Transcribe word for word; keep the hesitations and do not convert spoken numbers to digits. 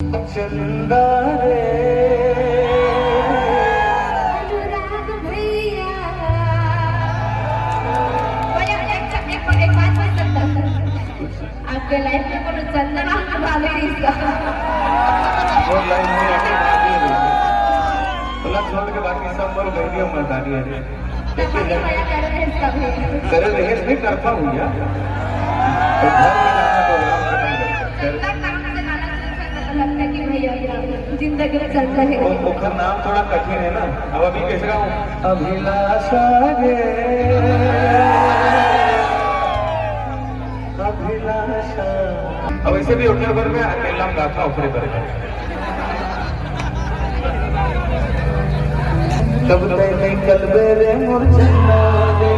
चंदा रे। अनुराग भैया। भैया, एक, एक, एक बात पूछ सकता हूँ? आपके लाइफ में कोनो चंदा नाम के भाभी है इसका? वो लाइफ में आके भाभी है। तो लग छोड़ के बाकी सब बोल, बहनी और मर्दानी है। तब हम मया कर रहे हैं इसका भी। करे दहेज नहीं करता हूँ यार। तो घर में जाना, प्रोग्राम खत्म कर। लगता है कि भैया जिंदगी में चलता है। वो, ओकर नाम थोड़ा कठिन है ना। अब अभी कैसे गाऊं? अभिलाषा रे, अभिलाषा। अब ऐसे भी ओकर बर में अकेला में गाथा ओकरे बर। तब तै नहीं कलबे रे मोर चंदा रे।